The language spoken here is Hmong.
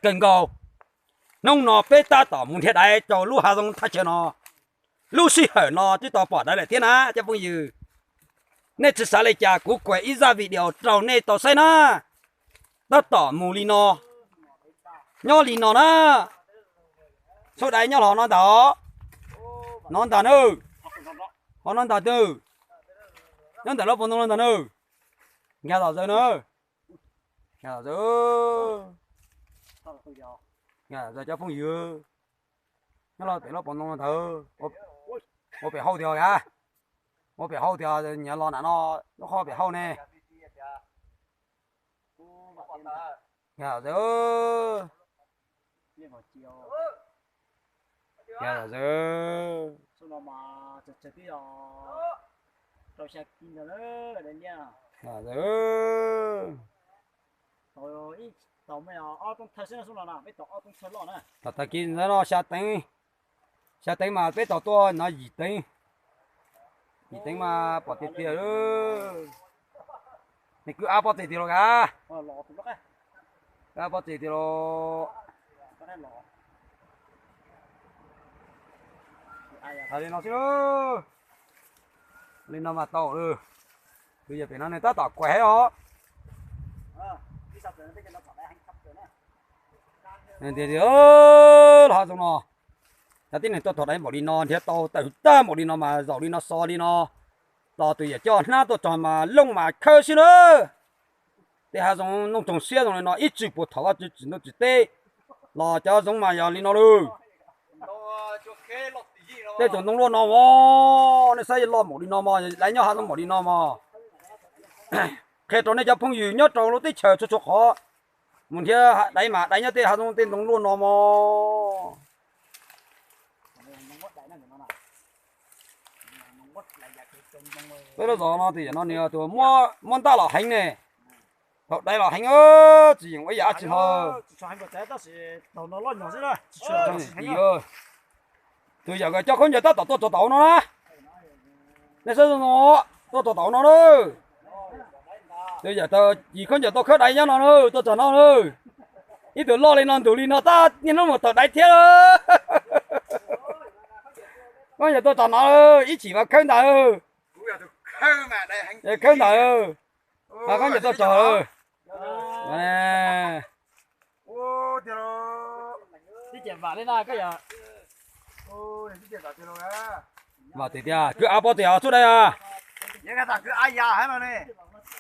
kawg nkaus. Hnub no peb tab tom mus nrhiav daiv rau lub hav zoov thaj chaw no. Lub sij hawm no twb tau pom daiv lawm thiab na cov phooj ywg. Nej tsis xav li cas kuv kuam ib zaj video rau nej tau saib na. Tab tom mus li no, nyob li no na. Tshuaj daiv nyob hov no ntag, no ntag na. Hov no ntag na, nyob ntawm lub pob ntoo no ntag na. Nkag tom zaws na, nkag tom zaws, nkag tom zaws cov phooj ywg. Nyob los pem lub pob ntoo no ntag, ua pem hauj tiag a, ua pem hauj tiag nyias los nram no, lub qhov pem hauj ne. Nkag tom zaws, nkag tom zaws. Nkag tom zaws. Tom tag kis ntawd no xya teev, xya teev mas peb tau tuaj no yim teev, yim teev mas pom tiag tiag. Nws kwv av pob txes tiag los kav, kwv av pob txes tiag los. Li no xwb, li no mas tau lawm. Tus yawm pem no nws tab tom kuav heev os. Tias los hav zoov no, cov tib neeg tuaj tog daiv npaum li no, nrhiav tau tawm tag npaum li no mas zaum li no xo li no, los tus yawm coj hnab tuaj txog mas looj mas khawb xwb na. Tej hav zoov noj tsoog siab zoo li no ib txwm puag thaum vaj txwv tsim ntuj tsim teb los cov zoov mas yog li no lawm. Tej tsoom ntoo luaj no mog, nej saib loj npaum li no mos, daiv nyob hav zoov npaum li no mos. Qhia rau nej cov phooj ywg nyob rau lub teb chaws txhua txhua qhov mus nrhiav daiv mas daiv nyob tej hav zoov tej ntoo luaj no mos. Peb lub zos no tus yawm no nws tus muab ntaj los heev ne, thaum daiv los heev, tsis yeem ua yam dab tsi ho. Tus yawm nkawd coj khaub ncaws tab tom tuaj txog tom no na. Nej saib, tuaj txog tom no na. Tus yawm tau yim khaub ncaws tau khawb daiv nyob no na, tuaj txog no na. Ib tug loj li no ntug li no tab niaj hnub mus tawm daiv thiab. Khaub ncaws tuaj txog no, ib chim mas khawb ntag. Khawb ntawd, khaub ncaws tuaj txog. Vam tiag tiag, kwv av pob txes os txhua dai.